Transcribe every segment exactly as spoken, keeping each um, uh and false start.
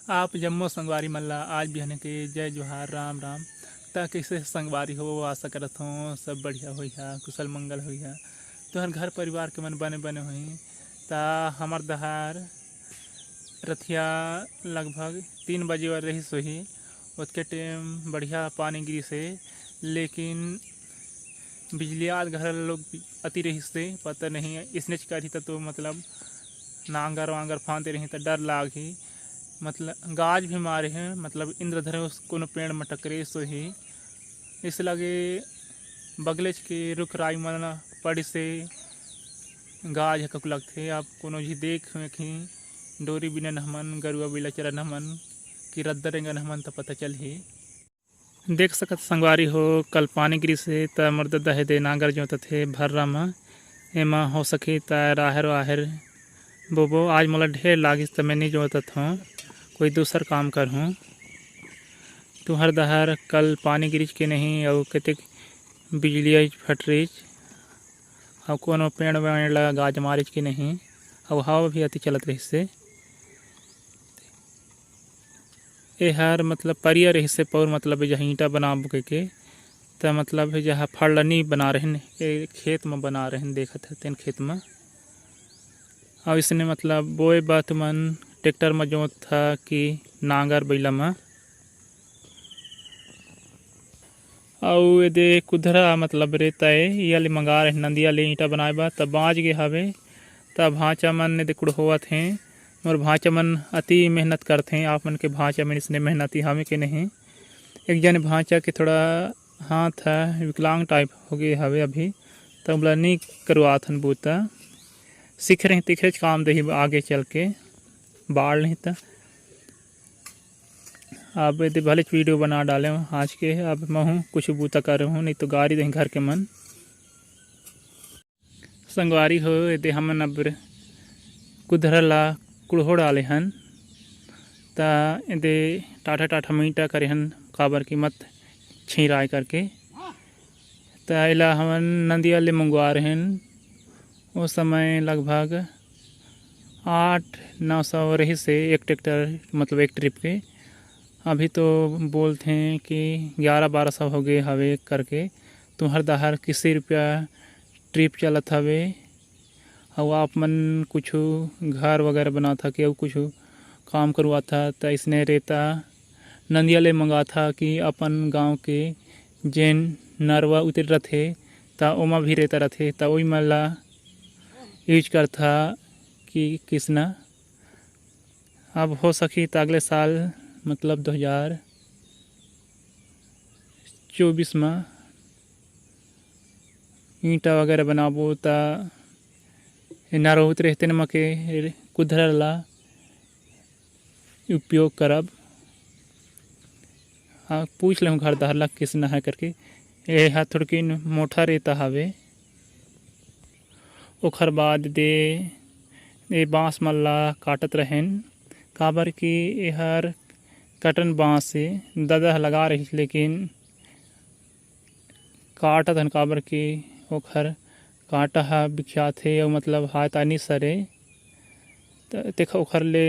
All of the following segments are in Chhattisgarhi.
आप जम्मो संगवारी मन ला आज बिहान के जय जोहार, राम राम। त कइसे संगवारी हो, आशा करत हों सब बढ़िया होइहा, कुशल मंगल होइहा। तुहर घर परिवार के मन बने बने होही। त हमर डहर रतिहा लगभग तीन बजे बर रहिस होही, ओतके टाइम बढ़िया पानी गिरिस हे, लेकिन बिजली आज घर लोग अति रहिस हे, पता नहीं इसनेच करही त तो मतलब नांगर वांगर फांदे रही त डर लागही। मतलब गाज भी मारे हे, मतलब इंद्रधनुष कोनो पेड़ म टकरे सोही। इस लगे बगलेच के रुख राई मन पड़िस हे, गाज ह ककु लगथे। अब कोनो झी देख वेखही, डोरी बिनन हमन, गरुआ बिला चरन हमन कि रद्दा रेंगन हमन त पता चलही। देख सकत संगवारी हो, कल पानी गिरिस हे त मोर ददा हे दे नांगर जोतत हे भर्रा म। एमा हो सकही त राहेर वाहेर बोबो। आज मोला ढेर लागिस त मैं नइ जोतत हौं, कोई दूसर काम करहूँ। तुहर डहर कल पानी गिरिस के नहीं, अउ कतेक बिजली आइस फटरिस, अउ कोनो पेड़ वेड़ ला गाज मारिस के नहीं, अउ हवा भी अति चलत रहिस हे। एहर मतलब परिया रहिस हे पौर, मतलब जहाँ ईंटा बनाबो कहिके, त मतलब जहाँ फड़लनी बना रहिन, ए खेत म बना रहिन, देखत हे तेन खेत म। अउ इसने मतलब बोए बर तुमन ट्रैक्टर म जोतथा कि नांगर बइला म। अउ एदे कुधरा मतलब रेता ए, इया ले मंगा रहिन नंदिया ले ईंटा बनाए बर, त बाँच गे हवे। त भांचा मन एदे कुड़होवत हें। मोर भांचा मन अति मेहनत करथें। आप मन के भांचा मन इसने मेहनती हवे के नहीं? एक जन भांचा के थोड़ा हाथ ह विकलांग टाइप हो गे हवे अभी, त ओला नी करवात हन बूता। सीखे रही तिखरेच काम देही आगे चल के, बाढ़ नहीं त। अब एदे भलेच वीडियो बना डाले हूँ आज के, अब महूँ कुछ बूता करे हूँ, नहीं तो गारी देही घर के मन। संगवारी हो, एदे हमन अब कुधरा ला कुड़हो डाले हन, त एदे टाठा टाठा म ईंटा करे हन, काबर कि मत छिंराय करके। त एला हमन नंदिया ले मंगवा रहेन। ओ समय लगभग आठ नौ सौ रहिस हे एक ट्रैक्टर, मतलब एक ट्रिप के। अभी तो बोलथें कि ग्यारह बारह सौ हो गे हवे करके। तुहर डहर किसी रुपया ट्रिप चलत हवे, अउ आप मन कुछु घर वगैरह बनाथा कि अउ कुछु काम करवाथा, त इसने रेता नंदिया ले मंगाथा कि अपन गांव के जेन नरवा उतर रथे, त ओमा भी रेता रथे, त ओई मन ला यूज करथा कि किसना। अब हो सकही त अगले साल, मतलब दो हज़ार चौबीस म ईंटा वगैरह बनाबो, त ए नरवा उतरे हे तेन म के कुधरा ला उपयोग करब। हाँ, पूछ लेहूँ घर डहर ला किसना हे करके। ए ह थोड़किन मोटा रेता हवे। ओखर बाद दे ए बांस मन ला काटत रहेन, काबर कि एहर कटन बांस ए, ददा ह लगा रहिस, लेकिन काटत हन, काबर कि ओखर कांटा ह बिखियाथे अउ मतलब हाथ आ नी सरे। त तेखर ओखर ले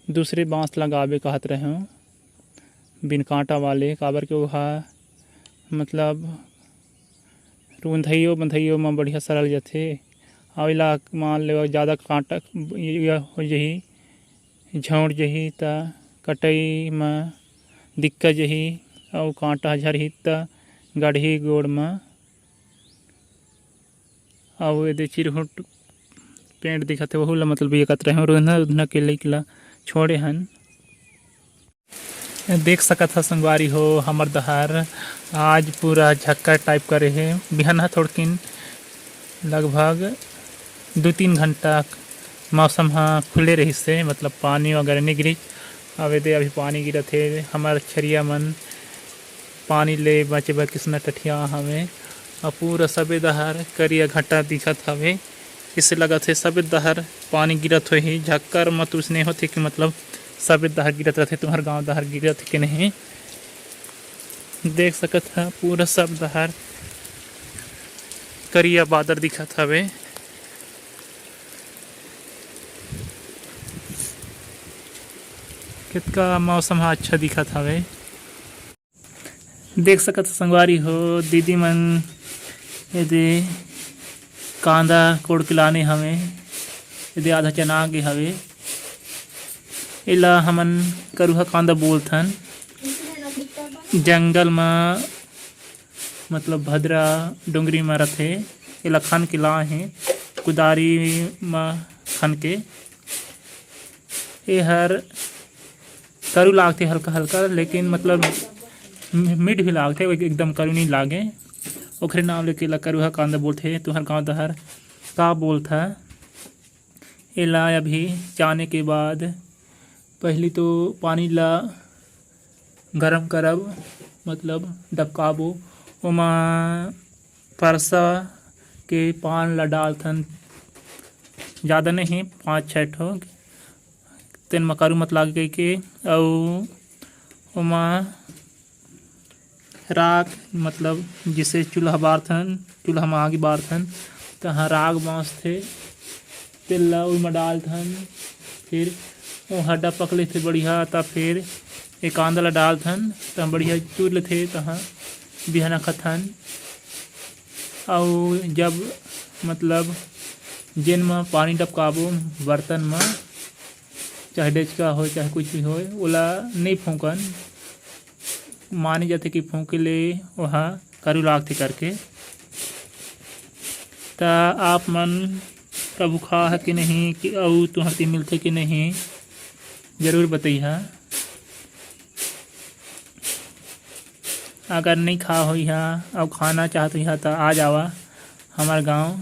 दूसरे बांस लगाबे कहत रहेंव, बिन कांटा वाले, काबर कि ओहा मतलब रुंधइयो बंधइयो म बढ़िया सरल जथे। अउ एला मान लेवा जादा कांटा ये हो जही, झौंट जही, त कटई म दिक्कत जही, अउ कांटा ह झरही, त गड़ही गोड़ म। अउ एदे चिरहुट पेंट दिखत हे, ओहू ला मतलब ये कतरे हन, रुधना रुधना के लइक ला छोड़े हन। देख सकत ह संगवारी हो, हमर डहर आज पूरा झक्कर टाइप करे हे। बिहान ह थोड़किन लगभग दू तीन घंटा मौसम ह खुले रहिस हे, मतलब पानी वगैरह नइ गिरिस। अब एदे अभी पानी गिरत हे, हमर छरिया मन पानी ले बचे बर किसना टठिया हवे। अउ पूरा सबे डहर करिया घटा दिखत हवे। इसे लगत हे सबे डहर पानी गिरत होही। झक्कर म तो इसने होथे कि मतलब सबे डहर गिरत रथे, तुहर गांव डहर गिरत हे कि नहीं। देख सकत ह पूरा सब डहर करिया बादर दिखत हवे। कतका मौसम ह अच्छा दिखत हवे। देख सकत ह संगवारी हो, दीदी मन एदे कांदा कोड़ के लाने हवे। एदे आधा चना आगे हवे। एला हमन करुहा कांदा बोलथन। जंगल म मतलब भद्रा डोंगरी म रथे। एला खन के लाए हे, कुदारी म खन के। एहर करू लागथे हल्का हल्का, लेकिन मतलब मी-, मीठ भी लागथे, एक-, एकदम करू नहीं लागे। ओखरे नाम लेके एला करुहा कांदा बोलथे। तुहर गांव डहर का बोलथा? एला अभी चाने के बाद पहली तो पानी ला गरम करब, मतलब डबकाबो, ओमा परसा के पान ला डालथन, ज़्यादा नहीं, पाँच छः ठो, तेन म करू मत लागे कहिके। अउ ओमा राख, मतलब जैसे चूल्हा बारथन, चूल्हा म आगी बारथन, तहाँ राख बाँचथे, तेल ला ओमा डालथन, फिर ओ हड्डा पक लेथे बढ़िया, त फिर ए कांदा ला डालथन, त बढ़िया चूर लेथे, तहाँ बिहाना खाथन। अउ जब मतलब जेन म पानी टपकाबो बर्तन म, चाहे डेचका होय, चाहे कुछ भी होय, ओला नइ फूंकन। माने जाथे कि फूंके ले ओहा करू लागथे करके। त आप मन कभू खा ह कि नहीं, कि अउ तुहर ती मिलथे कि नहीं, जरूर बतइहा। अगर नइ खा होइहा अउ खाना चाहत होइहा, त आ जावा हमर गांव।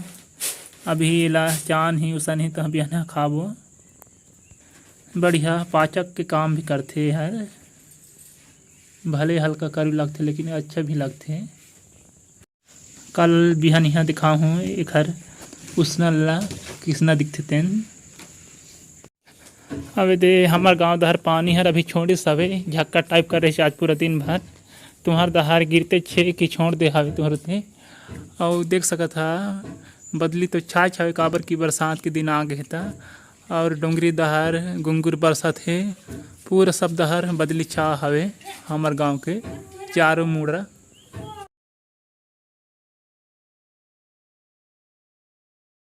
अभी एला चान ही उसन ही, त बिहान खाबो। बढ़िया पाचक के काम भी करथे एहर। भले हल्का करू लगथे, लेकिन अच्छा भी लगथे। कल बिहान इहाँ दिखाहूँ एखर उसनल ला, किसना दिखथे तेन। अबे दे, हमर गांव डहर पानी हर अभी छोड़िस हवे, झक्का type करे रहिस आज पूरा दिन भर। तुहर डहर गिरते छे कि छोड़ दे हवे तुहर ते। अउ देख सकत हा, बदली तो छाय छावे, काबर कि बरसात के दिन आ गे हे त। अउ डोंगरी डहर गुंगुर बरसत हे, पूरा सब डहर बदली छा हवे हमर गांव के चारों मुड़ा।